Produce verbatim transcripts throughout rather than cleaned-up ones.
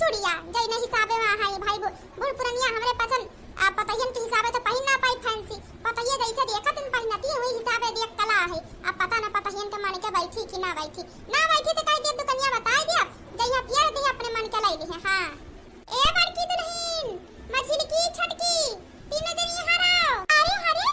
चुड़िया जइने हिसाबे मा है भाई, बु-, बूढ़ पुरनिया हमरे पचन, आ, पतहियन के हिसाबे तो पहिन ना पाई fancy। पतहिया जइसे देखत हैं पहिनती, वही हिसाबे देख कला है। अब पता ना पतहियन के मन के बैठी कि ना बैठी। ना बैठी तो कह दिया दुकनिया बताई दिया, जइहा पियर दिया अपने मन के लाई दिहे। हाँ। ए बड़की दुलहिन, मझिलकी, छोटकी, तीनों जनी यहाँ रहो। अरे, अरे,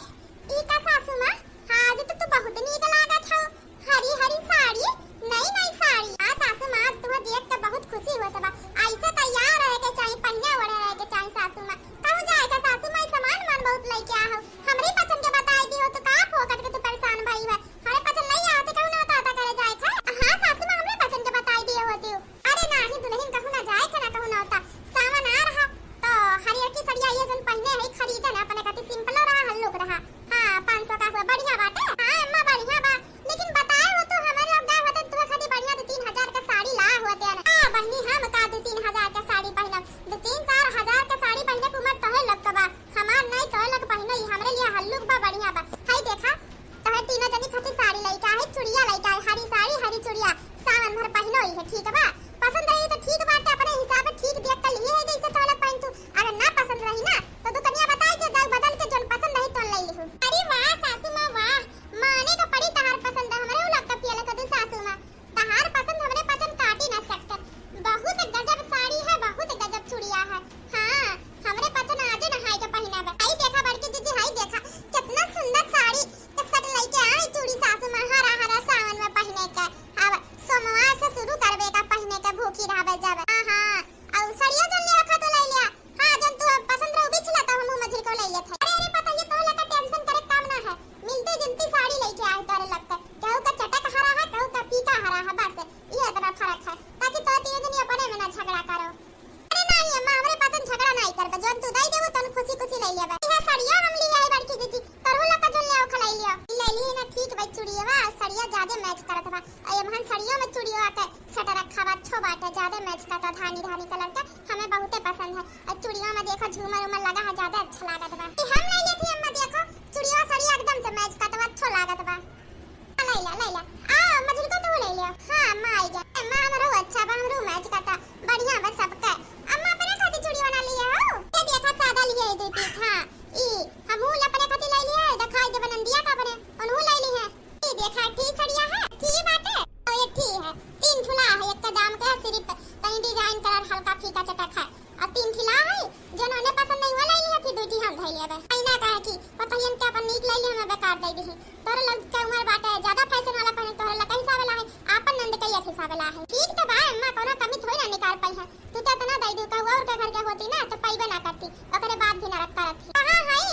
ई का सासू माँ, आज तो तू बहुत नीक लागत हौ। हरी हरी साड़ी, नई नई साड़ी। हाँ सासू माँ, आज तुहे देख के बहुत खुशी होत बा। ऐसे तैयार रहे के चाही, पहिने ओढ़े रहे के चाही सासू माँ। कहूँ जाए के सासू माँ, सामान मान बहुत लइके आ हौ। हमरे पचन के बताई दी हो तो का फोकट के तू परेशान भई है। हमरे पचन नहीं आते कहूँ ना आता करे जाए के। हाँ सासू माँ, हमरे पचन के बताई दिए होती हो। अरे नाही दुलहिन, कहूँ ना जाए के ना कहूँ ना होता। सावन आ रहा तो हरियर की सड़िया ये जन पहिने है, खरीदे ना अपने खातिर, simple रहा, हल्लुक रहा। हाँ, पाँच सौ का हुआ, बढ़िया बाटे। हाँ अम्मा, बढ़िया बा, लेकिन बताए हो तो हमारे लोग गए होते तुहे खातिर बढ़िया दो तीन हजार का साड़ी ला होते हैं। आ बहिनी, हम का दो तीन हजार का साड़ी पहनब? दो तीन चार हजार का साड़ी पहने के उम्र तोहे लोग का बा, हमार नहीं, तोहे लोग पहिनो, ई हमरे लिए हल्लुक बा, बढ़िया बा। हाय देखा, तोहे तीनों जनी खातिर साड़ी लइका है, चुड़िया लइका है, हरी साड़ी, हरी चुड़िया, सावन भर पहिनो ही है, ठीक बा? पसंद रही तो ठीक बाटे, अपने हिसाब से ठीक देख के लिए है, जैसे तोहे लोग पहन तू। अगर ना पसंद रही ना, तो दुकनिया बताई के जाओ, बदल के जोन पसंद रही तो ले लिहू। अरे वाह सासू माँ वाह, माने का पड़ी तहार पसंद, हमरे उ लोग का पिया लगा दू सासू माँ। तहार पसंद हमरे पचन काटी ना सकते। बहुत गजब साड़ी है, बहुत गजब चुड़िया है। हाँ, हमरे पचन आजे नहाए के पहिना बा। हाय देखा बड़की जीजी, हाय देखा, कितना सुंदर साड़ी के set लइके आई चूड़ी सासू माँ, हरा हरा सावन में पहिने के। अब सोमवार से शुरू करबे का पहिने के, भूखी रहबे जब। हाँ, हाँ, और सड़िया जन ले रखा तो ले लिया। हाँ, जन तू पसंद रहो बिछला तो हमहू मझिल को ले लेत है। अरे, अरे, पता ये तो लगा tension करे काम ना है। मिलती जुलती साड़ी लइके आए तोरे लगता। कहू का चटक हरा है, कहू का फीका हरा है, बस ये इतना फर्क है, ताकि तो तीनों जनी अपने में ना झगड़ा करो। अरे नाही अम्मा, हमरे पचन झगड़ा नाही करबे, जौन तू दई देबू तौन खुशी खुशी ले लेबे। इहे सड़िया हम ले आई बड़की जीजी, तोरहू लोग का जौन ले आओ खलाई लियो। ले ली ना, ठीक बा, चुड़ियवा सड़िया ज्यादा match करत बा। अरे हमहन सड़िया में चुड़ियवा के set रखा बा, अच्छो बाटे, ज्यादा match करता धानी धानी colour के, हमें बहुते पसंद है। और चुड़िया में देखो झूमर उमर लगा है, ज्यादा अच्छा लागत बा। ई हम ले लेती अम्मा, देखो चुड़िया सड़िया एकदम से match करता बा, अच्छो लागत बा। लैला, लैला। आ, मझिलको तू लैला। हाँ, अम्मा आई गया। अम्मा, हमरो अच्छा बा, हमरो match करता। बढ़िया बा सबके। अम्मा, अपने खातिर चूड़ी बना लिए हो? ये देखा, सादा लिए है दो piece, हाँ। ई, हमहू अपने खातिर ले लिए है, दिखाई दे बनंदिया का अपने, उनहू ले ली है। ई देखा, ठीक सड़िया है, ठीक बाटे। ओ, ये ठीक है। तीन ठुला है, एक का दाम का है, सिर्फ तनी design colour हल्का फीका चटक है। और तीन ठिला है, जौन ओने पसंद नहीं हुआ, ले लिया, फिर दुई ठी हम धई लेबे। ऐना कहे कि पतहियन के अपन नीक ले ली, हमें बेकार दे दी। तोरे लोग के उम्र बाटे, ज्यादा fashion वाला पहने, तोरे लोग के हिसाब ला है, आपन नंद के एक हिसाब ला है। ठीक तो बा अम्मा, कोनो कमी थोड़ी ना निकाल पाई है। तू तो इतना दे दू, कहू और के घर के होती ना, तो पाइबे ना करती, ओकरे बाद भी ना रखता रहती। कहाँ है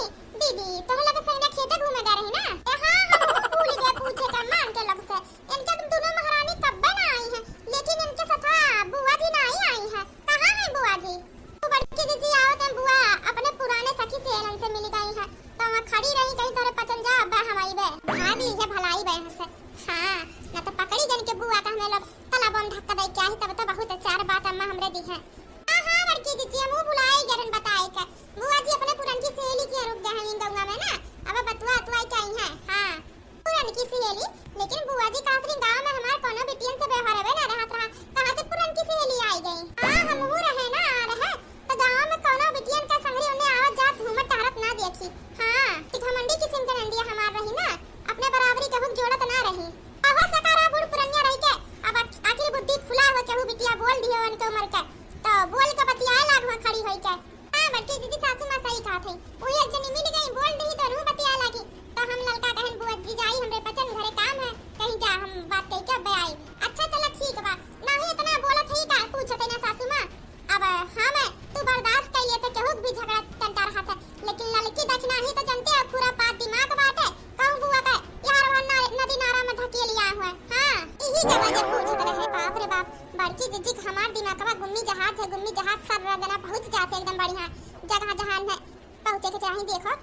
दीदी? तोरे लोग संगे खेते घूमे गए रही ना? ए हाँ, हम भूल गए पूछे का अम्मा उनके लोग से। इनके दोनों महारानी कब्बे ना आई हैं, लेकिन इनके साथ बुआ जी ना आई, आई हैं। कहाँ है बुआ जी? वो बड़की दीदी आवत हैं बुआ, अपने पुराने सखी सहेलन से मिल गई हैं, तो वहाँ खड़ी रही, कहीं तोरे पचन जा, अब्बा हम आईबे। भाग ली है भलाई बे यहाँ से। हाँ, ना तो पकड़ी गन के बुआ का हमें लोग तला बंद धक्का दे क्या ही, तब तो बहुत चार बात अम्मा हमरे दी है। हाँ, हाँ, बड़की दीदी, हम वो भुलाए गरन बताए का। बुआ जी अपने पुरनकी सहेली के रुक गए हैं इन गौवा में ना, अब बतुआ अतुआ के आई हैं। हाँ। पुरनकी सहेली, लेकिन बुआ जी का आखिरी गाँव में हमार कोनो बिटियन से व्यवहारवे ना रहत रहा, कहाँ से पुरनकी सहेली आई गई? हाँ, हमहू रहे ना, आ रहे, तो गाँव में कोनो बिटियन का संगरी उन्हें आवत जात घूमत टहरत ना देखी। हाँ, कि घमंडी किस्म के नंदिया हमार रही ना, अपने बराबरी केहू के जोड़त ना रही। अहो सकारा बूढ़ पुरनिया रही के, अब आख-, आखिरी बुद्धि खुला हो, केहू बिटिया बोल दिए उनके उम्र के, तो बोल के बतियाए लाग हुआ खड़ी होई के। हाँ, बड़की दीदी सासू माँ सही कहत है। वही एक जनी मिल गई, बोल दी तो रूह बतिया लागी। तो हम ललका कहन बुआ जी जाई, हमरे पचन घरे काम है, कहीं जा हम बात कही के अब्बे आई। अच्छा चला ठीक बा, नाही इतना बोलत है का पूछत है ना सासू माँ। अब हम तू बर्दाश्त कर लिए तो केहू के भी झगड़ा टंटा रहा था, लेकिन ललकी दखना ही तो जनते है पूरा पात दिमाग बाटे। कहूँ बुआ का यार वहाँ ना-, नदी नारा में धकेल लिया हुआ। हाँ, यही के वजह पूछत रहे। बाप रे बाप, बड़की जीजी के हमार दिमागवा गुम्मी जहाज है, गुम्मी जहाज सर रगना पहुँच जाते एकदम बढ़िया जगह जहाँ न पहुँचे के चाही। देखो,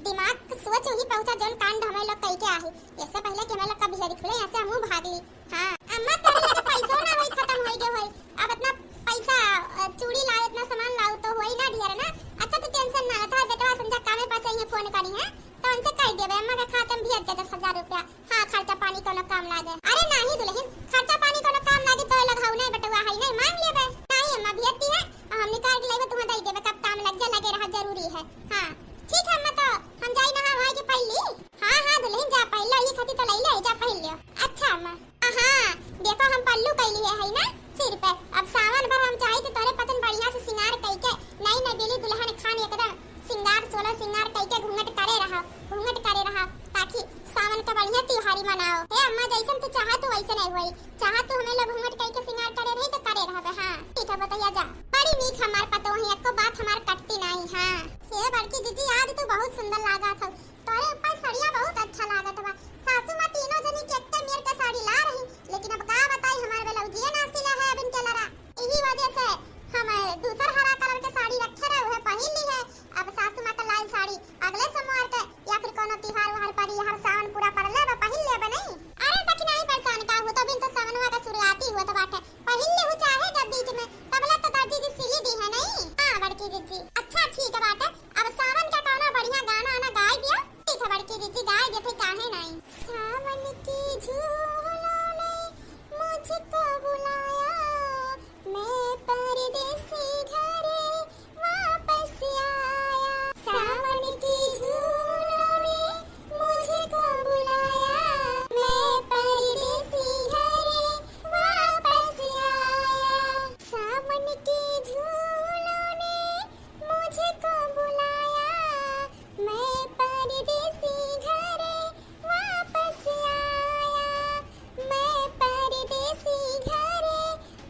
दिमाग सोच वही पहुँचा जौन कांड हमें लोग कई के आही। इससे पहले कि हमें लोग का बिहारी खुले, यहाँ से हमहू भाग ली। हाँ, अम्मा तोरे लगे पैसो ना होई, खत्म होई गए होई। अब इतना पैसा, अ, चूड़ी लाओ, इतना सामान लाओ तो होई ना ढेर ना। अच्छा तू tension ना ले, था बेटवा संझा कामे पर से ही फोन करी है, तो उनसे कह देबे अम्मा के खाते में भेज दे दस हजार रुपया। हाँ, खर्चा पानी कोनो काम लागे। अरे नाही दुल्हन, खर्चा पानी कोनो काम लागे तो लगाऊ नहीं, बेटवा है नहीं, मांग लेबे। नहीं अम्मा, भेज दी है। तोला सिंगार कइके घूंघट करे रहा, घूंघट करे रहा, ताकि सावन का बढ़िया तिहारी मनाओ। हे अम्मा, जइसन तू चाहा तू वइसे नहीं होई। चाहा तू हमें लोग घूंघट कइके सिंगार करे रही तो करे रहबे। हाँ, ठीक है, बतैया जा। बड़ी नीक हमार पतोह है, एको बात हमार कटती नहीं। हाँ। हे बड़की जीजी, आज तू बहुत सुंदर लागत हो। तोरे ऊपर सड़िया बहुत अच्छा लागत बा। सासू माँ तीनों जनी के एक्के मेर के साड़ी ला रही, लेकिन अब का बताई, हमार ब्लाउजिए ना सिला है अब इनके लरा। यही वजह से हम दूसर हरा कलर के साड़ी रखे रहे, उहे पहिन ली है। अब सासू माँ का लाल साड़ी अगले सोमवार के या फिर कोनो तिहार उहार पर, हर सावन पूरा पड़ले बा, पहिन लेबे नहीं। अरे दखिनाही परेशान का हो, तब इन तो सवनवा का शुरुआती हुआ तो बाटे, पहिन ले हो चाहे जब बीच में, तबला तो दर्जी जी सिली दी है नहीं। हाँ बड़की जीजी, अच्छा ठीक है बाटे, अब सावन का कौनो बढ़िया गाना आना गाय दिया। ठीक है बड़की जीजी, गाय देते काहे नहीं। सावन के झूलों ने मुझको बुलाया, मैं परदेसी घरे वापस आया। सावन के झूलों ने मुझको बुलाया, मैं परदेसी घरे वापस आया। सावन के झूलों ने मुझको बुलाया, मैं परदेसी घरे वापस आया, मैं परदेसी घरे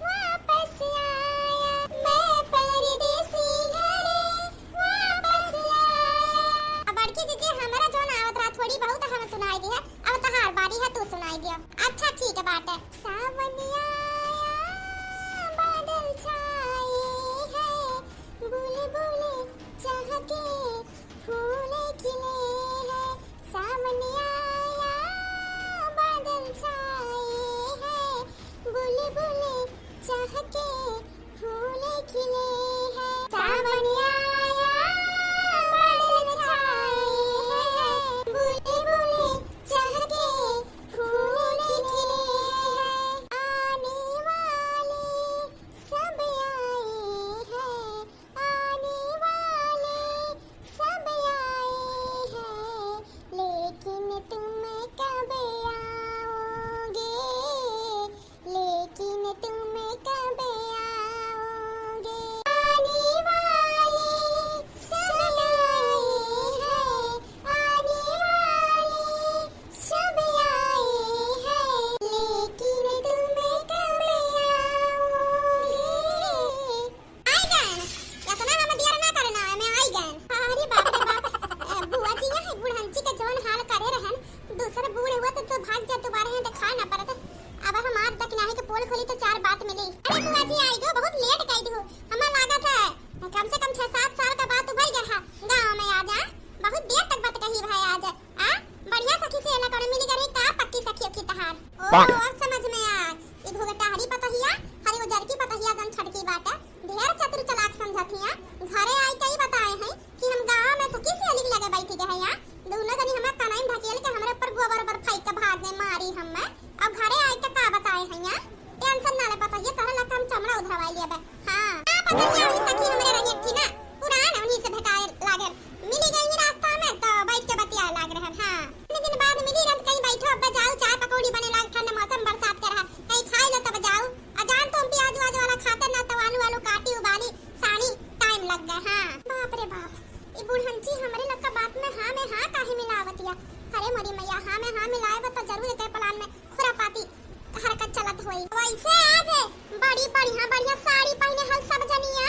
वापस आया, मैं परदेसी घरे वापस आया। अब बड़की जीजी, हमरा जौन आवत रहा थोड़ी बहुत हम सुनाई दी है, अब तहार बारी है, तू सुनाई दियो। अच्छा ठीक है बाटे। सावन आया, बादल छाए हैं, बुलबुल चहके, फूल खिले हैं। सावन आया, बादल छाए हैं, बुलबुल चहके, फूल खिले हैं। सावन आया, बादल छाए हैं, बुलबुल चहके, फूल खिले हैं। आने वाले सब आए हैं, आने वाले सब आए हैं, लेकिन तुम कब आओगे, लेकिन तुम कब आओगे? आने वाले सब आए हैं, आने वाले सब आए हैं, लेकिन तुम कब आओगे? आई गएन, इतना हम देर ना करना है, मैं आई गएन। अरे बाप रे बाप, ए, बुआ जी यहाँ बुढ़ंची के जौन हाल करे रहन, दूसर बूढ़ हुआ तो, तो भाग जा, दोबारा यहाँ दिखाए ना पड़त। अब हम आज तक नाही के पोल खोली तो चार बात मिली। अरे बुआ जी आई गो, बहुत लेट कई दू, हमें लागत है कम से कम छह सात साल का बात उभर गया है गाँव में आज, बहुत देर तक बात कही भाई आज। आ, बढ़िया सखी से ना कोनो मिली करे का पक्की सखी ओखी तहार। ओ, अब समझ में आ। ई घुघटाहरी पतहिया, हरी उजर की पतहिया जन छटकी बाटे, ढेर चतुर चालाक समझत हिया। घरे आई के ई बताए हैं कि हम गाँव में सखी से अलग लगे बैठी गए हैं। दोनों जनी हमार कनई में ढकेल के हमरे ऊपर गोबर ओबर फेंक के भाग गए, मारी हमें। अब घरे आई के का बताए हैं यहाँ? टेंशन ना ले पतहिया, तोहरे ला हम चमड़ा उधरवाई लेबे। हाँ, का पता क्या हुई सखी हमरे रही थी ना, पुरान उन्हीं से भेटाए लागेन। मिली गई रास्ता में तो बैठ के बतियाए लाग रहन। हाँ, इतने दिन बाद मिली रहन, कहीं बैठो, अब जाओ, चाय पकौड़ी बने लाग, ठंड मौसम बरसात के रहा, कहीं खाई लो तब जाओ। आ जान तो हम प्याज वाज वाला खाते ना, तो आलू आलू काटी उबाली, सानी टाइम लग गए। हाँ, बाप रे बाप, ई बुढ़ंची हमरे लोग का बात में हाँ में हाँ काहे मिलावतिया? अरे मोरी मैया, हाँ में हाँ मिलाए बा तो जरूर एकर प्लान में खुरापाती हरकत चलत होई। वैसे आज बड़ी बढ़िया बढ़िया साड़ी पहने हल सब जनिया।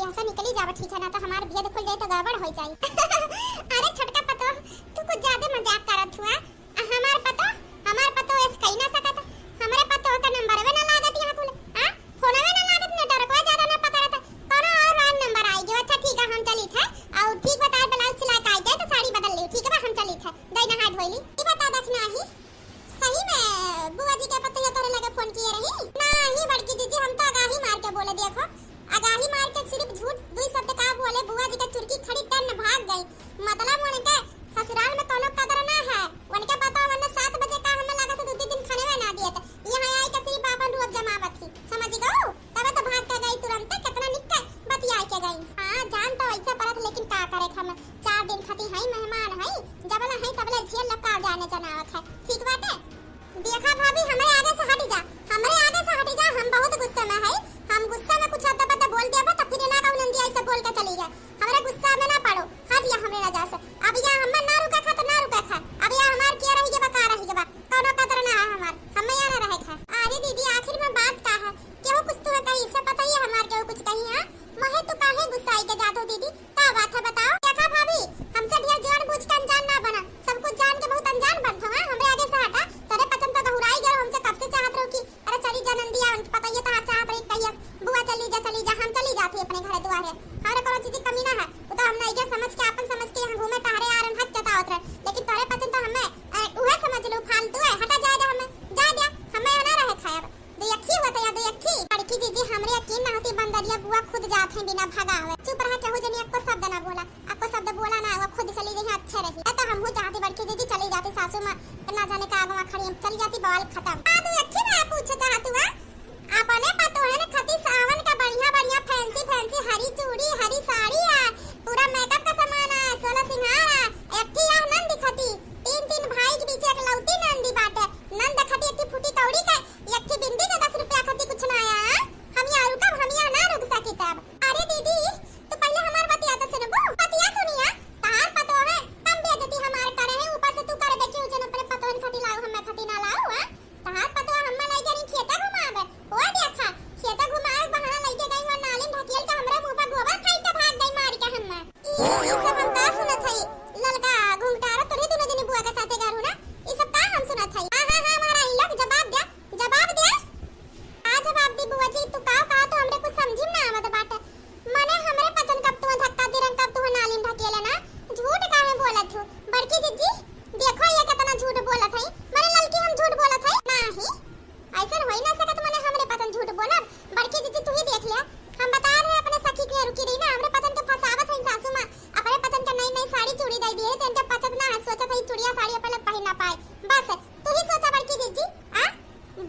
ऐसा निकली जावा, ठीक है ना, तो हमार भेद खुल जाई तो गड़बड़ हो जाई। अरे छोटका पतोह, तू कुछ ज्यादा मजाक करत हुआ। आ हमार पतोह, हमार पतोह ऐसे कही ना सकत। हमरे पतोह का नंबरवे ना लागत यहाँ कुल। आ? फोनवे ना लागत, नेटवर्कवा ज्यादा ना पकड़त। कोनो और रॉन्ग नंबर आई गयो। अच्छा ठीक है, हम चलित है। और ठीक बताए, ब्लाउज सिला के आई जाए तो साड़ी बदल लियो। ठीक है बा, हम चलित है। दई नहा धोइली। ई बता देख नाही, सही में बुआ जी के पतोहिया तोरे लगे फोन किए रही? नाही बड़की जीजी, हम तो अगाही मार के बोले, देखो, अगाही मार के सिर्फ झूठ दुई शब्द का बोले, बुआ जी के चुरकी खड़ी टन भाग गई। मतलब उनके ससुराल में कोनो कदर ना है। उनके बताओ, वरना सात बजे का हमें लागत है दू तीन दिन खाने में ना दिए थे। यहाँ आई के सिर्फ आपन रूप जमावत थी, समझ गऊ? तबे तो भाग के गई तुरंते, कितना निक के बतिया के गई। हाँ, जान तो ऐसे पड़त, लेकिन का करे हम, चार दिन खाती हई, मेहमान हई, जबले हई तबले झेल लो, का जाने जनावत है। ठीक बाटे? देखा भाभी, हमरे आगे से हटी जा, हमरे आगे से हटी जा, हम बहुत गुस्से में हई। हम गुस्सा में कुछ अद्दा बद्दा बोल देबा तो फिर ना कहू नंदी ऐसे बोल के चली गए। हमरे गुस्सा में ना पड़ो, हट जा हमरे नजर से। अब यहाँ हमें ना रुके खा तो ना रुके खा, अब यहाँ हमार किया रही के बा, का रही के बा, कोनो कदर ना है हमार, हमें यहाँ ना रहे खा। अरे दीदी, आखिर में बात का है? केहू कुछ तुम्हें कही, इससे पता ही है हमार केहू कुछ कही है? महे तू काहे गुस्साई के जात हो दीदी? का बात है बताओ? देखा भाभी, हमसे ढेर जान बूझ के अनजान ना बना, सब कुछ जान के बहुत अनजान बनत हो, हाँ? हमरे आगे से हटा, तोरे पचन तो गहुराई गयो, हमसे कब से चाहत रहो कि अरे चली जा नंदिया, उनके पता ये तो चाहत रही कहिए बुआ चली जा, चली जा, हम चली जाती अपने घरे दुआरे, हमारे कोनो चीज की कमी ना है, वो तो हम नहीं समझ के, अपन समझ के यहाँ घूमे टहरे आ रहे, हक जतावत रहे, लेकिन तोरे पचन तो हमें, अरे उहे समझ लो फालतू है, हटा जाए जा हमें, जा दिया, हमें यहाँ ना रहे खाए अब। दुय्यक्खी हुआ तो या दुय्यक्खी। बड़की जीजी, हमरे यकीन ना होती, बंदरिया बुआ खुद जात हैं बिना भगावे। चुप रहा, केहू जनी एको शब्द ना बोला, एको शब्द बोला ना, वो खुद चली जइहें, अच्छे रही। तो हमहू चाहती बड़की जीजी चली जाती, सासू माँ ना जाने का आगवा खड़ी, हम चली जाती, बवाल खत्म। आ दुय्यक्खी ना पूछे चाहत हुआ, अपने पतोहन खती सावन का बढ़िया बढ़िया fancy fancy हरी चूड़ी, हरी साड़ी आ, पूरा makeup का सामान आ, सोलह सिंगार आ, एक ही यह नंद खती, तीन तीन भाई के बीच एकलौती नंदी बाटे, नंद खती एक फूटी कौड़ी का यक्खी बिंदी के दस रुपया खातिर कुछ ना आया, हाँ? हम यहाँ रुकब, हम यहाँ ना रुक सकित अब। अरे दीदी, तू पहिले हमार बतिया तो सुनबू? बतिया सुनिया, तहार पतोह है, कम बेइज्जती हमार करे है, ऊपर से तू करबे कि जन अपने पतोहन खातिर लाऊ, हमें खातिर ना लाऊ, हाँ? तहार पतोह हम्मा लइके रही खेते घुमावे, ओ देखा, खेते घुमावे के बहाना लइके गई हुआ नालिन ढकेल के हमरे मुंह पर गोबर फेंक के भाग गई मार के हम्मा। ई, ई सब हम का सुनत हई? ललका घुंघटारा तोरे दुनो जनी बुआ के साथे घर हो ना? ई सब का हम सुनत हई? हाँ, हाँ, हाँ, महारानी लोग जवाब द्या, जवाब द्या। का जवाब दी बुआ जी, तू का कहा तो हमरे कुछ समझी में ना आवत बाटे। मने हमरे पचन कब तुहे धक्का दे रहे, कब तुहे नाली में ढकेले ना, झूठ काहे बोलत हो? बड़की जिज्जी, देखो ये कितना झूठ बोलत हई। मने ललकी हम झूठ बोलत हई? नाही। ऐसन होई ना सकत, मने हमरे पतन झूठ बोलब। बड़की जीजी, तू ही देख लिया, हम बता रहे अपने सखी के, रुकी रही ना, हमरे पतन के फंसावत हईन सासू माँ, अपने पतन के नई नई साड़ी चूड़ी दे दिए, तो इनके पचत ना है, सोचत है चूड़िया साड़ी अपन लोग पहन ना पाए। बस तू ही सोचा बड़की जीजी, आ?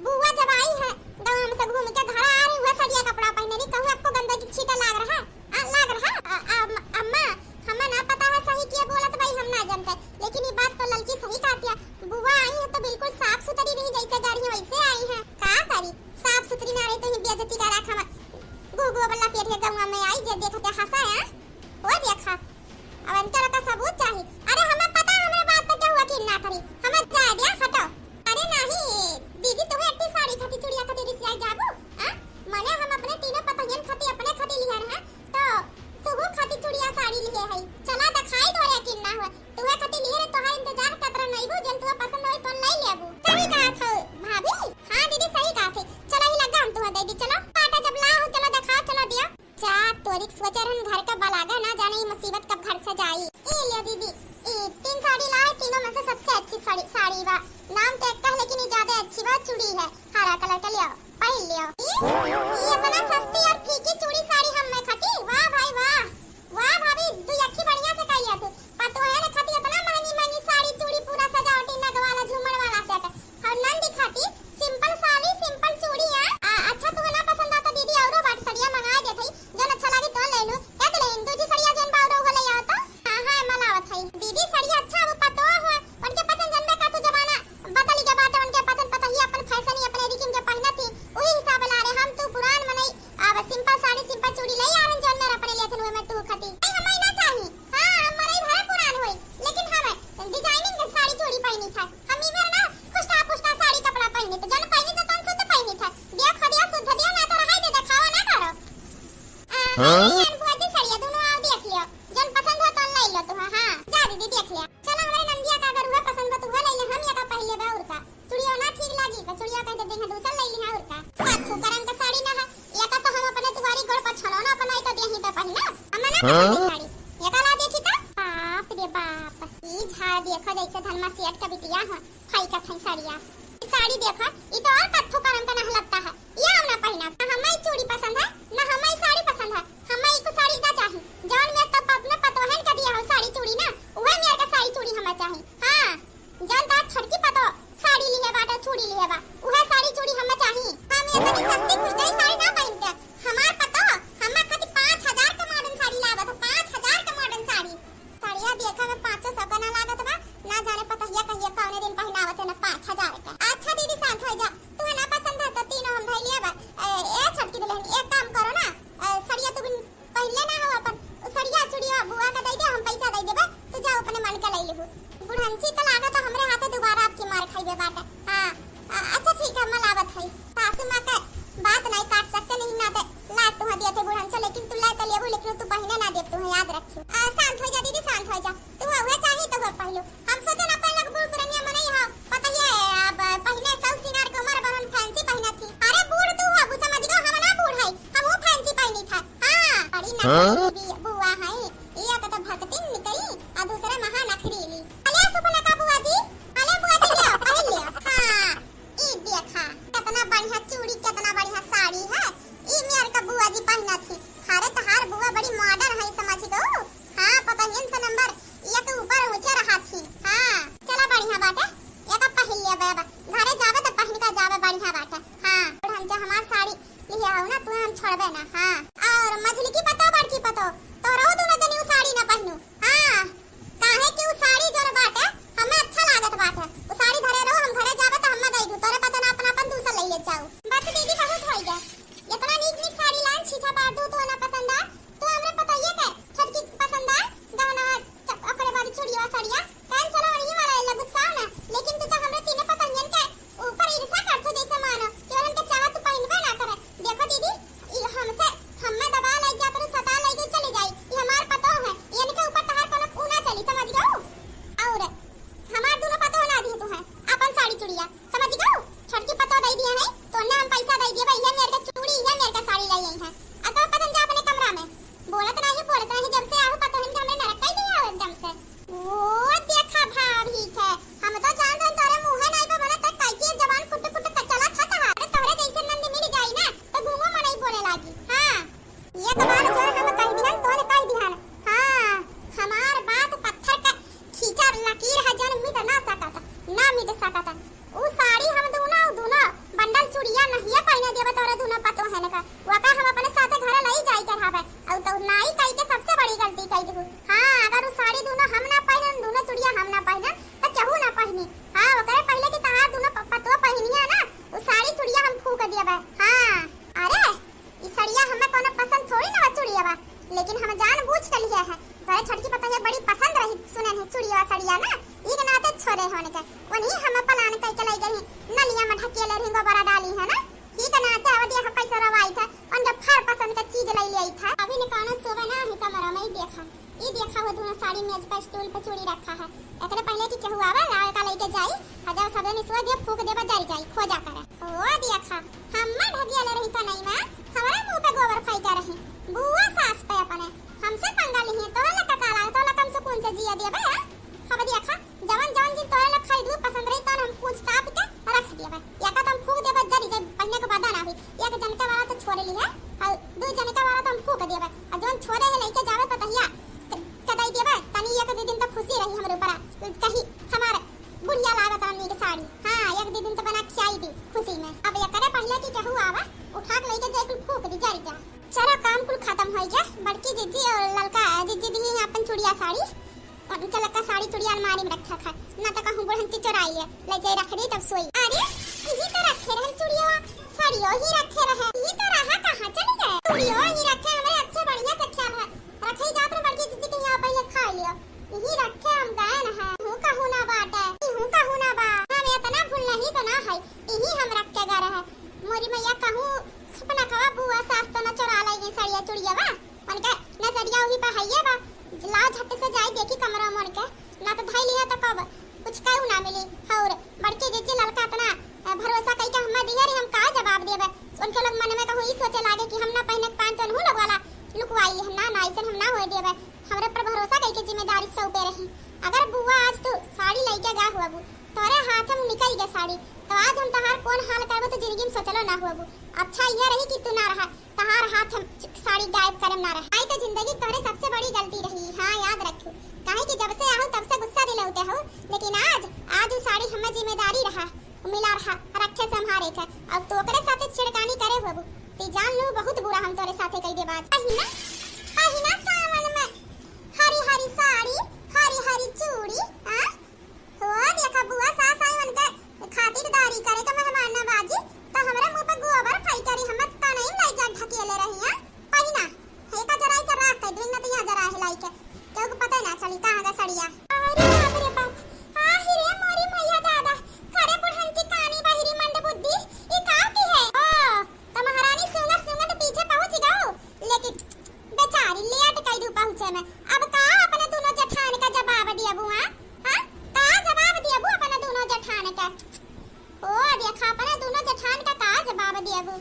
बुआ जब आई है गाँव में से घूम के घर आ रही, वह सड़िया कपड़ा पहने रही, कहूँ आपको गंदगी छींटा लाग रहा, आ, लाग रहा? आ, आ, अम्मा, हमें ना पता है सही किए बोलत भाई, हम ना जानते, लेकिन ये बात तो ललकी सही कहती है। बुआ आई है तो बिल्कुल साफ सुथरी रही, जैसे जा रही है वैसे आई है। का करी, साफ सुथरी ना रही तो ही बेइज्जती करा खमत। गू गू बल्ला पेट के गौवा में आई, जे देखते हंसा है। ओ देखा, अब इनके का सबूत चाही। अरे हमें पता, हमरे बात पे केहू यकीन ना करी, हमें जाए दिया, हटो। अरे नाही दीदी, तुम्हें इतनी साड़ी खाती चूड़िया खाती रिसियाई जाबू? आ? मने हम अपने तीनों पतंगन खाती अपने खाती लिया रहे, तो तुहू खाती चूड़िया साड़ी लिए है। चला दिखाई तोरे यकीन ना हुआ। तुहे खातिर लिए रे, तोहार इंतजार करत रह, नईबू, जौन तुहे पसंद होई, तौन लई लेबू। सही कहत हो भाभी। हाँ दीदी, सही कहत है। चलो, ही लगा हम तुहे दे दी, चलो। पाटा जब ला हो, चलो देखाओ, चलो दिया। जा, तोरी सोचे रहन घर का बलागा, ना जाने ये मुसीबत कब घर से जाई। ई ले दीदी, ई तीन साड़ी लाए, तीनों में से सबसे अच्छी साड़ी, साड़ी बा। नाम तो एक है, लेकिन ये ज्यादा अच्छी बा, चूड़ी है, हरा कलर के, लियो। पहिन लियो। ई, ई इतना सस्ती और फीकी चूड़ी साड़ी हम में खटी? वाह भाई वाह। वाह भाभी, तू यक्खी बढ़िया से कही है तू। पतोहन खाती इतना महंगी महंगी साड़ी चूड़ी, पूरा सजावटी नग वाला झूमर वाला सेट। और नंदी खाती सिंपल साड़ी, सिंपल चूड़ी है। आ, अच्छा तू ना पसंद आता दीदी, औरो बाट सड़िया मंगा देत हई। जौन अच्छा लागी तो ले लू। क्या ले इंदू जी सड़िया जौन बा औरो वो ले आओ तो। हाँ, हाँ, मलावत हई। दीदी सड़िया अच्छा वो पतोह है। उनके पसंद जनबे का तू जमाना बदल गया बाटे, उनके पतन पतही अपन फैशन ही अपने रिकिन के पहिना थी, वही हिसाब ला रहे। हम तू पुरान मनई, अब सिंपल साड़ी सिंपल चूड़ी ले आ रहे, जौन मेरा अपने लिए थन, में तू खती। नहीं, हमें ना चाही। हाँ, हम मरई भले पुरान होई, लेकिन हमें डिजाइनिंग के साड़ी चूड़ी पहनी था। हम ई मेरा ना पुस्ता पुस्ता साड़ी कपड़ा पहनी तो जौन पहनी तो तन शुद्ध पहनी था। दिया खदिया शुद्ध दिया ना तो रहाई दे, दिखावा ना करो। आ, हाँ? नहीं, अनपुआ चला हमरे नंदिया का अगर उहे पसंद बा तो उहे लइ ले, हम एका पहिन लेबे और का। चुड़िया ना ठीक लागी तो चुड़िया कह दे देंगे दूसर लइ लिहा और का। कत्थू करम का साड़ी ना है, एका तो हम अपने दुआरी गोड़ पर छनौना बनाई तो देही पे पहिना। हम ना पसंद है साड़ी। एका ला देखी तो। बाप रे बाप। ई झाड़ देखो जैसे धनमा सेठ का बिटिया हो। फाइका फाई साड़िया। ई साड़ी देखो, ई तो और कत्थू करम का ना लगता है। ये हम ना पहिना। ना हमें ई चूड़ी पसंद है, ना हमें ई साड़ी पसंद है। हमें ई को साड़ी ना चाही। जौन मेर तो अपने पतोहन का दिया हो साड़ी चूड़ी ना, उहे मेर का साड़ी चूड़ी हमें चाही। हाँ, जौन तार छोटकी पतो साड़ी लिहे बाटे, चूड़ी लिहे बा, उहे साड़ी चूड़ी हमें चाही। हम ये तनी सस्ती फुसलाई साड़ी ना पहिन के, हमार पतो, हमें खातिर पाँच हजार के modern साड़ी लावत है, पाँच हजार के modern साड़ी। साड़िया देखे में पाँचो सौ का ना लागत बा, ना जाने पतहिया कहिया कौने दिन पहिनावत है ना पाँच हजार के। अच्छा दीदी शांत हो जा, तू ना पसंद है तो तीनों हम धइ लिया बा। ए, ए छोटकी दुल्हन, एक काम करो ना, ए, सड़िया तू बिन पहले ना हो अपन, उ सड़िया चुड़िया बुआ का दे दे, हम पैसा दे देबे, तू जा अपने मन के ले लेबू। बुढ़ंची तो लागत है हमरे हाथे दोबारा आपकी मार खाइबे बाटे। हाँ, अ-, अच्छा ठीक है, हम लावत है। सासू माँ के बात नहीं काट सकते, नहीं ना दे लाग तुहा दिया थे बुढ़ंचो, लेकिन तू ला तो लेबू, लेकिन तू पहिने ना देब, तुहे याद रखियो। आ, शांत हो जा दीदी, शांत हो जा। तू हुए चाही तो हुए पहलू। हम सोचे ना पहले बूढ़ पुरनिया मनई हो, पता ही है, अब पहिने सब सिंगार के उम्र बनन फैंसी पहिना थी। अरे बूढ़ तू हो, समझ गो, हम ना बूढ़ है, हम वो फैंसी पहिनी था। हाँ, बड़ी हाँ? नखरी बी-, बुआ है। ये तो भक्तिन निकली, आ दूसरे महा नखरीली। अले सुपना का बुआ जी, अले बुआ जी ले, पहन ले। हाँ, ई देखा, कितना बढ़िया चूड़ी, कितना बढ़िया साड़ी है। ई मेर का बुआ जी पहिनत ही। अरे तहार बुआ बड़ी modern है, समझ गो। हाँ, पतोहियन से number एक ऊपर ऊंचे रहत ही। हाँ, चला बढ़िया बाटे, एका पहिन लिया बाबा। घरे जाबे तो पहिन का जाबे, बढ़िया बाटे। हाँ, और हम जो हमार साड़ी लिहे हो ना, तुम्हें हम छोड़बे ना। हाँ, और मझली की पतो, बड़की पतो, तोरो दोनों जनी उ साड़ी ना पहिनू। हाँ, काहे कि उ साड़ी जोन बाटे, हमें अच्छा लागत बाटे। उ साड़ी धरे रहो, हम घरे जाबे त हमें दे दू, तोरे पता ना अपन, अपन दूसर ले ले जाऊ। बस दीदी, बहुत होई गए। इतना नीक नीक साड़ी लान, छीछा पार दू तो ना पसंद आ, तो हमरे पतोहिए के छोटकी पसंद आ, गहना, च-, ओकरे बाद चूड़िया, साड़िया, कान चला वही वाला ले गुस्सा ना, लेकिन तू तो हमरे तीनों पतंगन के ऊपर ईर्ष्या करथू, जैसे मानो कि उनके चाहत तू पहिनबे ना करे। देखो दीदी, ई हमसे, हम्मे दबा लई जा, करू सता लई के चली जाई। ई हमार पतोह है, इनके ऊपर तहार कोनो ऊ ना चली, समझ गऊ? और हमार दोनों पतोह ना दी तू है, अपन साड़ी चुड़िया, समझ गऊ? छोटकी पतोह दई दिया है, तो ना हम पैसा दई दिए, इहे मेर के चूड़ी, इहे मेर के साड़ी लई आई है। अब तो पतन जा अपने कमरा में, बोलत नहीं, बोलत नहीं, जब से आहू पतोहन के हमरे नरक कई दिया हो एकदम से। ओ देखा भाभी के, हम तो जान रहे तोरे मुंहे नहीं पे बोला, तक काई के जबान कुट कुट के चला खाता है। अरे तोहरे जैसे नंद मिल जाई ना, तो घूमो मनई बोले लागी। हाँ, ये तो बात जो हम कह दिहन, तोने कह दिहन। हाँ, हमार बात पत्थर का खींचा लकीर है, जन मिट ना सकत, ना मिट सकत। उ साड़ी हम दूनो, उ दूनो बंडल चुड़िया नहिया पहिने देबे तोरे दूनो पतोहन का। वका हम अपने साथे घरे लई जाई चढ़ावे। अउ तो नाई कई के सबसे बड़ी गलती कई देबू। हाँ, अगर उ साड़ी दूनो हम ना पहिनन, दूनो चुड़िया हम ना पहिनन, तो केहू ना पहिनी। हाँ, ओकरे पहले कि तहार दूनो प-, पतोह पहिनिया ना, उ साड़ी चुड़िया हम फूक देबे। हाँ, अरे, ई सड़िया हमें कोनो पसंद थोड़ी ना बा चुड़िया बा, लेकिन हम जान बूझ के लिया है। तोरे छोटकी पतोहिया बड़ी पसंद रही, सुने नहीं चुड़िया सड़िया ना, ई के नाते छोरे होने के। वही हम plan करके लाई गई, नलिया में ढकेले रही, गोबरा डाली है ना, ई के नाते अब देखो कैसे रवाई था, उनके फर पसंद के चीज ले ले आई था। अभी ने कोनो सोवे ना ही कमरा में ही देखा, ई देखा वो दोनों साड़ी मेज पर stool पर चूड़ी रखा है। एकरे पहले कि केहू आवे, लावे का लेके जाई, और जब सबे निसुआ दे फूक देबा जल जाई, खोजा करे। ओ देखा, हम्मा ढगियाले रही कनई में, हमरे मुंह पे गोबर फेंका रही। बुआ सास पे अपने, हमसे पंगा लिही, तोहला का काला, तोहला कम सुकून से जिया दिया बे, हाँ? अब देखा, जवन जवन चीज तोहला खरीदू पसंद रही, तवन हम पूछ ताप के रख दिया बे। या का तो हम फूक देबे जरी, जब पहिने के बाद ना हुई। एक जन के वाला तो छोड़ ली है, और दो जन के वाला तो हम फूक देबे। और जवन छोड़े है लेके जावे पतहिया, क-, कदाई देबे, तनी एक दो दिन तो खुशी रही हमरे ऊपर, कही हमार बुढ़िया लागत आदमी के साड़ी। हाँ, एक दो दिन तो बना खियाई दी खुशी में। अब एकरे पहले कि केहू आवा, उठा के लेके जाए, कुल फूक दी, जर जा। चलो, काम कुल खत्म हो गया। बड़की जिज्जी और ललका जिज्जी दी है अपन चुड़िया साड़ी। उनके ललका साड़ी चुड़िया अलमारी में रखा था, ना तो कहूँ बुढ़ंती चुराई है, ले जाए रख दी तब सोई। अरे, यही तो रखे रहे चुड़िया, साड़ियों ही रखे रहे, यही तो रहा कहाँ चली गए? चुड़ियों ही रखे, हमारे अच्छे बढ़िया से ख्याल है। रखे ही जात रहे बड़की जिज्जी के यहाँ पहले खा लियो। यही रखे हम गए न है। हूँ कहूँ ना बाटे, हूँ कहूँ ना बा। हम इतना भूल नहीं बना है, यही हम रख के गए रहे। मोरी मैया कहूँ सपना कवा बुआ सास तो न चुरा लेगी सड़िया चुड़िया बा। उनके नजरिया वही पे हइये बा। लाओ झट से जाई देखी कमरा में उनके, ना तो तोरे हाथ में निकल गए साड़ी, तो आज हम तहार कौन हाल करबो तो जिंदगी में सोचलो ना होबू। अच्छा ये रही कि तू ना रहा, तहार हाथ हम साड़ी गायब करम ना रहा। आई तो जिंदगी तोरे सबसे बड़ी गलती रही, हाँ याद रखू। काहे कि जब से आहू तब से गुस्सा दिले होते हो, लेकिन आज, आज उ साड़ी हमें जिम्मेदारी रहा, मिला रहा, रखे संभारे के। अब तो ओकरे साथे छिड़कानी करे होबू, ती जान लू बहुत बुरा हम तोरे साथे कई देबा। पहिना, पहिना सावन में हरी हरी साड़ी, हरी हरी चूड़ी, आ? हो देखा बुआ, सास आई उनके खातिरदारी करे के, मेहमान नवाजी, तो हमरे मुंह पे गोबर फेंक करी, हम तो नहीं लई जा ढकेले रही हैं। पहिना, हे का जराई के राख के दिन न तो यहाँ जरा हिलाई के, केहू के पता ना चली कहाँ का सड़िया। अरे बाप रे बाप, आहि रे मोरी मैया दादा, करे बुढ़न की कानी बहिरी मंद बुद्धि, ई का की है? ओ, तो महारानी सूंघत सूंघत पीछे पहुंच गऊ, लेकिन बेचारी लेट कई दू पहुंचे में। अब का अपने दोनों जेठान का जवाब दियबू, हाँ? हाँ? का जवाब दियबू अपने दोनों जेठान का? ओ, देखा अपने दोनों जेठान का, का जवाब दियबू?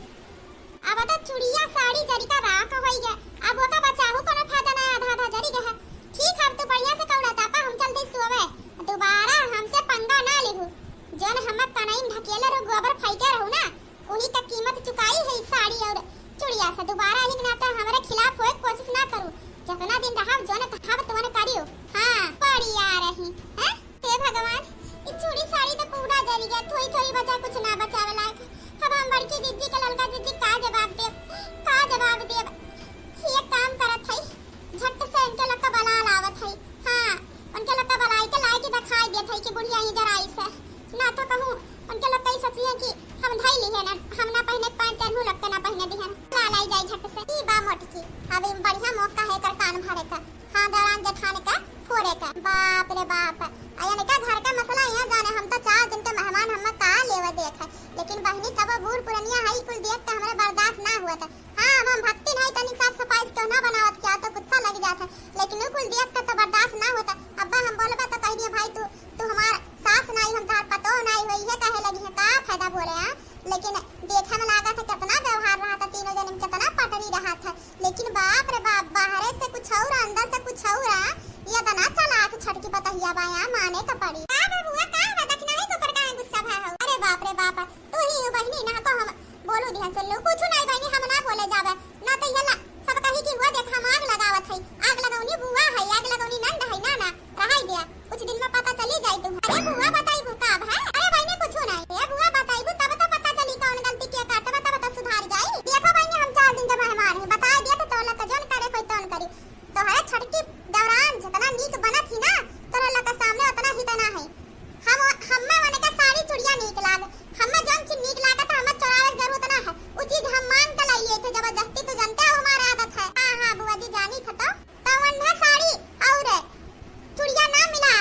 अब तो चुड़िया साड़ी जरी का राख होई गए, अब ओका बचाहू कोनो फायदा ना, आधा आधा जरी गए है। ठीक है, अब तू बढ़िया से कौड़ा तापा, हम चलते सोवे, दोबारा हमसे पंगा ना लेहू। जौन हम कनई में ढकेले रहू, गोबर फेंके रहू ना, उही का कीमत चुकाई है ई साड़ी और चुड़िया से। दोबारा एक नाता हमरे खिलाफ होए के कोशिश ना करू। जितना दिन रहब, जौन कहब, तवन करियो। हाँ, पड़ी आ रही, हैं? हे भगवान, ई चूड़ी साड़ी तो पूरा जल गया, थोड़ी थोड़ी बचा, कुछ ना बचावे लायक। अब हम बड़की जिज्जी के ललका जिज्जी का जवाब देब, का जवाब देब? एक काम करत हई, झट से इनके लक्का बला लावत हई। हाँ, उनके लक्का बलाई के लाई के दिखाई देत हई कि बुढ़िया ही जराई से। ना तो कहूँ उनके लक्का ही सोचिए कि हम धई ली है ना, हम ना पहने पाए तेनहू लक्का ना पहने दिहन। ला लाई जाई झट से। ई बा मोटकी, अब ई बढ़िया मौका है एकर कान भरे का। हाँ, दौरान जेठान का फोरे का। बाप रे बाप, आ इनका घर का मसला यहाँ जाने, हम तो चार दिन के मेहमान, हम का लेवे देख है। लेकिन बहिनी तब बूढ़ पुरनिया है, कुल देख के हमरे बर्दाश्त ना हुआ था। हाँ, हम, हम भक्ति नहीं, तनी साफ सफाई से क्यों ना बनावत, क्या तो गुस्सा लग जात है, लेकिन उ कुल देख के तो बर्दाश्त ना होता। अब्बा हम बोलबा तो कह दिए, "भाई तू, तू हमार सास नाई, हम तहार पतोह नाई हो, इहे कहे लगी है, का फायदा बोले, हाँ?" लेकिन देखे में लागत है कितना व्यवहार रहा था, तीनों जने में कितना पटरी रहा था, लेकिन बाप रे बाप, बाहरे से कुछ और, अंदर से कुछ और, हाँ? ये इतना चालाक छोटकी पतहिया बा, यहाँ माने का पड़ी। का बे बुआ, का बा, दखना है तो पर काहे गुस्सा भा हो? अरे बाप रे बाप, तू ही हो बहिनी, ना को हम बोलू दिहन सुन लो, कुछ नहीं बहिनी, हम ना बोले जावे, ना तो ये ला-, सब कही कि वो देख हम आग लगावत हई, आग लगौनी बुआ हई, आग लगौनी नंद हई, ना, ना, रहाई दिया, कुछ दिन में पता चली जाई तुम। अरे बुआ बताइबू का अब है? अरे बहिनी कुछ नहीं, ए बुआ बताइबू तब तो पता चली कौन गलती किया का, तब, तब तो सुधार जाई। देखो बहिनी हम चार दिन के मेहमान हैं, बता दिया तो तोला तो जौन करे कोई तौन करी। तोहरे छोटकी दौरान जितना नीक बनत ही ना, तोहरे लोग के सामने उतना ही तना है। हम, हम्मे उनका साड़ी चुड़िया नीक लाग, हम्मे जौन चीज नीक लागत है, हम्मे चोरावे के जरूरत ना है। उ चीज हम मान के लाई लिए थे जबरदस्ती, तू जानते हो हमार आदत है। हाँ, हाँ, बुआ जी जानी थे तो, तो उन्हें साड़ी और चुड़िया ना मिला,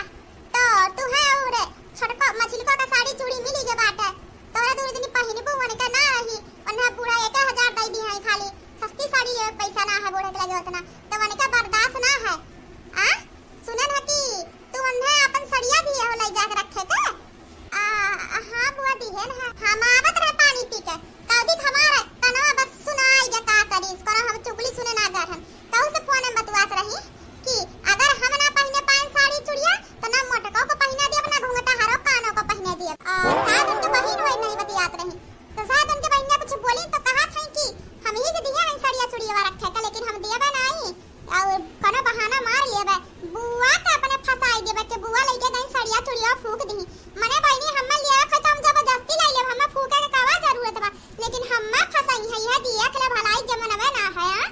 तो तू है और छोटको, मझिलको का साड़ी चूड़ी मिली के बाटे। तोरा दूर दिन पहिनबू, उनका ना रही, उन्हें पूरा एक हजार दे दी है खाली। सस्ती साड़ी लेवे के पैसा ना है बूढ़े के लगे उतना, तो उनका बर्दाश्त ना है। आ? सुनन है कि तू उन्हें अपन सड़िया भी हो ले जाके रखे के? आ, हाँ बुआ दिहे ना, हम आवत रहे पानी पी के, कौदी हमारा कनवा बस सुनाई के का करी, कोनो हम चुगली सुने ना गर हम, कहू से फोन में बतुआत रही कि अगर हम ना पहिने पाएन साड़ी चुड़िया, तो ना मोटको को पहिने दियब, ना घुंघटा हरो कानो को पहिने दियब। आ, शायद उनके बहिन होई नहीं बतियात रही, तो शायद उनके बहिनिया कुछ बोली तो कहा था कि हम ही के दिया है सड़िया चुड़िया रखे के, लेकिन हम दियबे नहीं। और कोनो बहाना मार लेबे, बुआ के अपने फंसाई देबे कि बुआ लइके गई सड़िया चुड़िया फूंक दी। मने बहिनी, हम्मे लिया के तो हम जबरदस्ती ले लेब, हम्मे फूंके के कावा जरूरत बा, लेकिन हम्मे फंसाई है, यह दिया के ले भलाई जमनवे ना है, हाँ?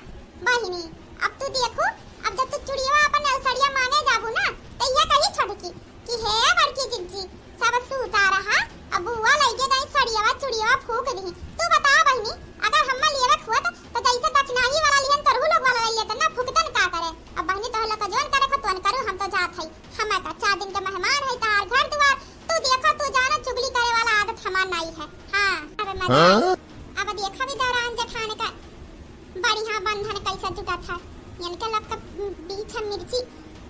बहिनी, अब तू देखू, अब जब तू चुड़िया अपन सड़िया मांगे जाबू ना, तो यह कही छोटकी कि हे बड़की जिज्जी, सब सूता रहा, अब बुआ लइके गई सड़ियावा चुड़ियावा फूंक दी। तू बता बहिनी, अगर हम्मे लेवे के होत, तो जैसे दखनाही वाला लिहन, तोरहू लोग वाला ले लेते ना, फूकतन का करे? अब बहिनी तोहे लोग का जौन करे को तोन करू, हम तो जात हई। हम्मे का चार दिन के मेहमान है, तहार घर दुआर, तू देखो, तू जानो, चुगली करे वाला आदत हमार नाई है। हाँ, अब मजा आई। हाँ? अब देखा भी दौरान जेठान का बढ़िया बंधन कैसे जुटा था। इनके लोग के बीच में मिर्ची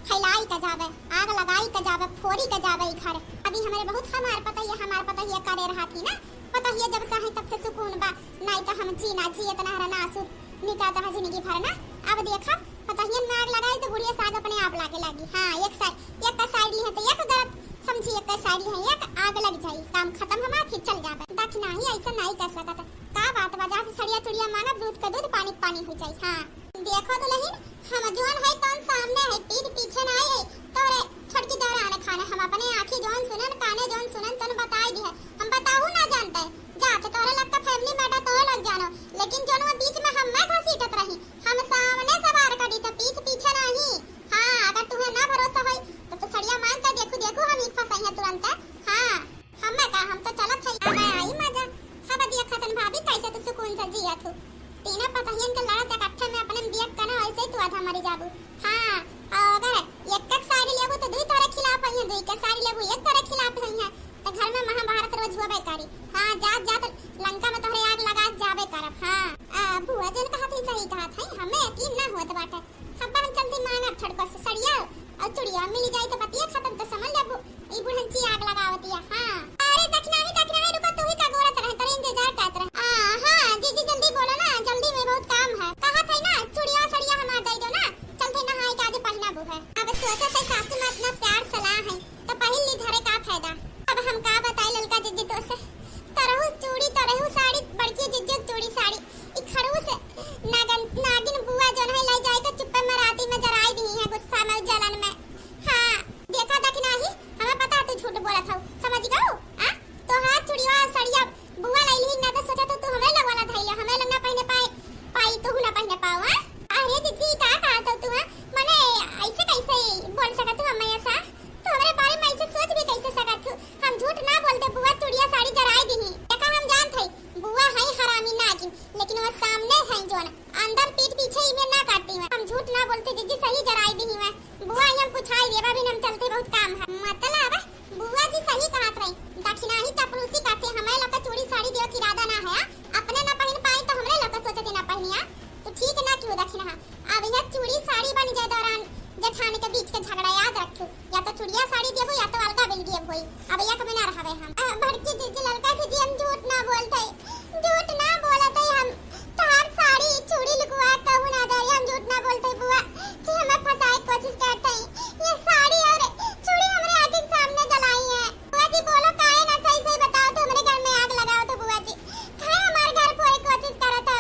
फैलाई के जावे, आग लगाई के जावे, फोड़ी के जावे ई घर। अभी हमरे बहुत हमार पतैया, हमार पतैया करे रहा थी ना, पतैया जब से है तब से सुकून बा, नहीं तो हम जीना जियत ना रहना आंसू निकालत रहा जिंदगी भर ना। अब देखा पतैया में आग लगाई तो बुढ़िया साग अपने आप लागे लागी। हाँ, एक साइड, एक का साइड लिहे तो एक गलत समझी, एक साड़ी है एक, आग लग जाई, काम खतम हमार, फिर चल जाबे। दखिनाही ऐसा नाहीं कर सकत। का बात बा, जाके सड़िया चुड़िया मांगब, दूध का दूध, पानी का पानी हो जाई। हाँ। देखो दुलहिन, हम जौन है तौन सामने है, पीठ पीछे नाहीं है। तोरे छोटकी देवरान खाने हम अपने आँखी जौन सुनन, काने जौन सुनन, तौन बताई दिहे। हम बताहू ना जानते। जा, तो तोरे लगता family matter तोरे लग जानो, लेकिन जौन वो बीच में हम मैं घसीटत रही, हम सामने सवार करी तो पीछ पीछे नाहीं। हाँ, अगर तुम्हें ना भरोसा होई, तो, तो सड़िया मांग के देखू, देखू हम ई फंसाई है तुरंत। हाँ। हम्मे का, हम तो चलत हई। अब आई मजा। हब दिया खतन भाभी, कैसे तू सुकून से जियत हू। तीनों पतहियन के लड़त इकट्ठे में अपने में दिया कना, वैसे ही तू आधा मरी जाबू। हाँ, और अगर एक एक साड़ी लेबू तो दुई तोरे खिलाफ हइहैं, दुई के साड़ी लेबू एक तोरे खिलाफ हइहैं। तो घर में महाभारत रोज होबे करी। हाँ, जात जात लंका में तोहरे आग लगा के जाबे करब। हाँ, आ, बुआ जौन कहत ही सही कहत है, हमें यकीन ना होत बाटे। हब्बा हम चलती मांगब छोटको से सड़िया और चुड़िया मिल जाई तो बतिया खतम, तो समझ लेबू ई बुढ़ंची आग लगावतिया। हाँ। अरे दखिनाही, दखिनाही, रुको, तू ही का गोरत रहे, तेरे इंतजार करत रहे। आ, हाँ, जीजी जल्दी बोलो ना, जल्दी में बहुत काम है। कहत है ना, चुड़िया सड़िया हमार दे दो ना, चलते नहाए के आज पहिना बू है। अब सोचत है सासू माँ इतना प्यार सलाह है, तो पहिन ली घरे का फायदा। अब हम का बताई ललका जीजी तो से, तरहु चूड़ी, तरहु साड़ी, बड़की जिज्जो के चूड़ी साड़ी, ई खड़ूस नागन, नागिन बुआ जौन है, ले जाए के चुप्पे में राती में जराई दिही है गुस्सा में, जलन में। हाँ, देखा दखिनाही, हमें पता है तू झूठ बोलत हऊ, समझ गऊ? आ? तोहार चुड़िया सड़िया बुआ ले ली ना, तो सोचा तो तू हमरे लग वाला धइले, हमरे लग ना पहिने पाए, पाई तू ना पहिने पाओ, हाँ? अरे जीजी, का कहत हऊ तू, हाँ? मने ऐसे कैसे बोल सकत हऊ अम्मा ऐसा? तू हमरे बारे में ऐसे सोच भी कैसे सकत हऊ? हम झूठ ना बोलते, बुआ चुड़िया साड़ी जराई दिही। देखा हम जानत हई, बुआ है हरामी नागिन, लेकिन वो सामने है जौन, अंदर पीठ पीछे इमे ना काटी है। हम झूठ ना बोलते जीजी, सही जराई दिही है। बुआ ही हम पुछाई देबा भी हम चलते, बहुत काम है। मतलब बुआ जी सही कहत रही, दखिनाही चपलूसी करते, हमें लोग का चूड़ी साड़ी देवे के इरादा ना है, अपने ना पहिन पाई तो हमरे लोग का सोचते ना पहिनिया। तो ठीक ना क्यों दखिना है। अब यह चूड़ी साड़ी बन जाए दौरान जेठान के बीच के झगड़ा, याद रखियो, या तो चुड़िया साड़ी देबो या तो अलगा बिलगी अब होई। अब एक में ना रहबे हम। अ, बड़की जीजी, ललका जीजी, हम झूठ ना बोलते, झूठ ना बोलते हम। तोहार साड़ी चूड़ी लुकवा कहू ना दे, हम झूठ ना बोलते बुआ जी, हमें फंसाए के कोशिश करते हैं। ये साड़ी और चूड़ी हमरे आँखी के सामने जलाई है। बुआ जी बोलो, काहे ना सही सही बताओ तो, हमरे घर में आग लगाओ तो बुआ जी, काहे हमार घर फोड़े के कोशिश करत हो?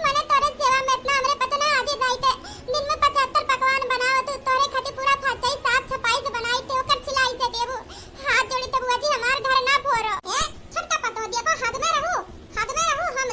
मने तोरे सेवा में इतना हमरे पता ना आदि दाई ते दिन में पचहत्तर पकवान बनावत हूँ, तोरे खातिर पूरा फरचाई साफ सफाई से बनाई ते ओकर सिलाई से देबू। हाथ जोड़ी ते बुआ जी हमार घर ना फोड़ो। ए, छोटका पतो देखो, हद में रहू, हद में रहू, हम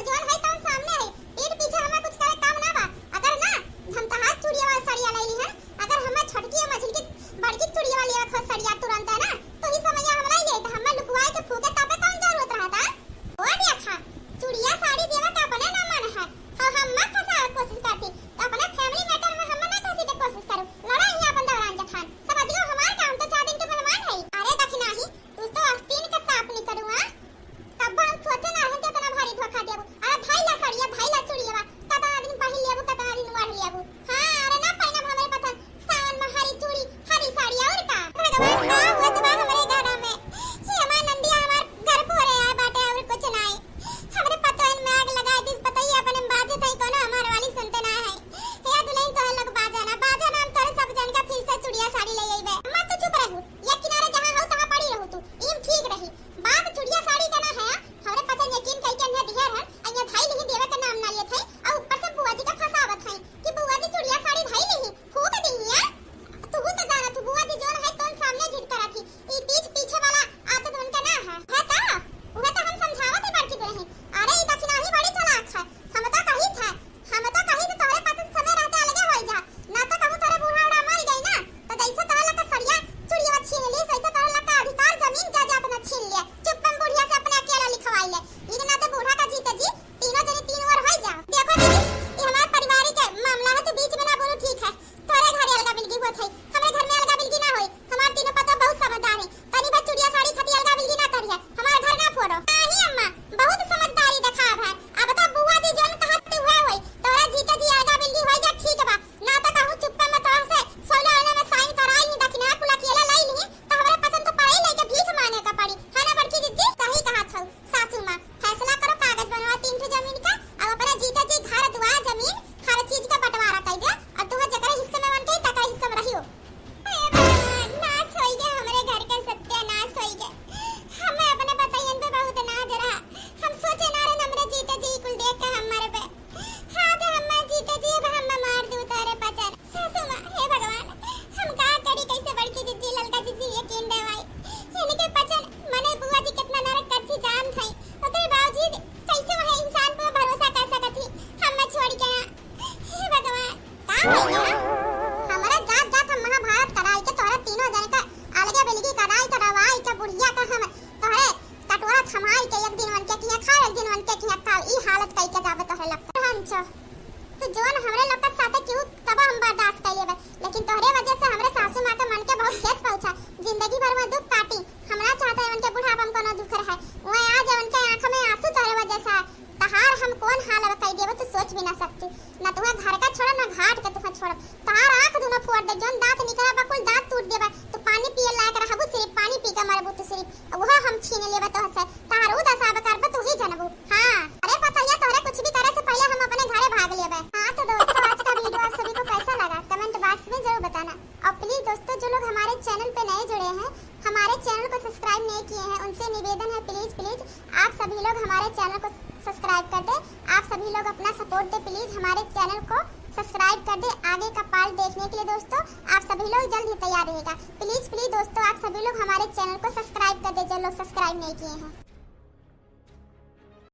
दुख काटी, हम ना चाहत है उनके बुढ़ापा में कोनो दुख रहे। वह आज उनके आँख में आँसू तोहरे वजह से है। तहार हम कौन हाल अब कई देबो, तू सोच भी ना सकती। ना तुम्हें घर का छोड़ा, ना घाट के तुम्हें छोड़ा। तहार आँख दुनो फोड़ दे, जौन दाँत निकरा बा कुल दाँत तूर देबा। तू पानी पिए लायक रहबू, सिर्फ पानी पी के मरबू तू सिर्फ। वह हम छीन लेबा तोहसे। तहार उ दशा अब करबा तू ही जनबू। हाँ, अरे पतलिया, तोहरे कुछ भी करे से पहले हम अपने घरे भाग लेबे। हाँ तो दोस्तों, आज का वीडियो आप सभी को कैसा लगा, कमेंट बॉक्स में जरूर बताना। और प्लीज दोस्तों, जो लोग हमारे चैनल पे नए जुड़े हैं, हमारे चैनल को सब्सक्राइब नहीं किए हैं, उनसे निवेदन है, प्लीज प्लीज आप सभी लोग हमारे चैनल को सब्सक्राइब कर दें। आप सभी लोग अपना सपोर्ट दें, प्लीज हमारे चैनल को सब्सक्राइब कर दें आगे का पार्ट देखने के लिए। दोस्तों, आप सभी लोग जल्द ही तैयार रहेगा। प्लीज प्लीज दोस्तों, आप सभी लोग हमारे चैनल को सब्सक्राइब कर दें, जो लोग सब्सक्राइब नहीं किए हैं।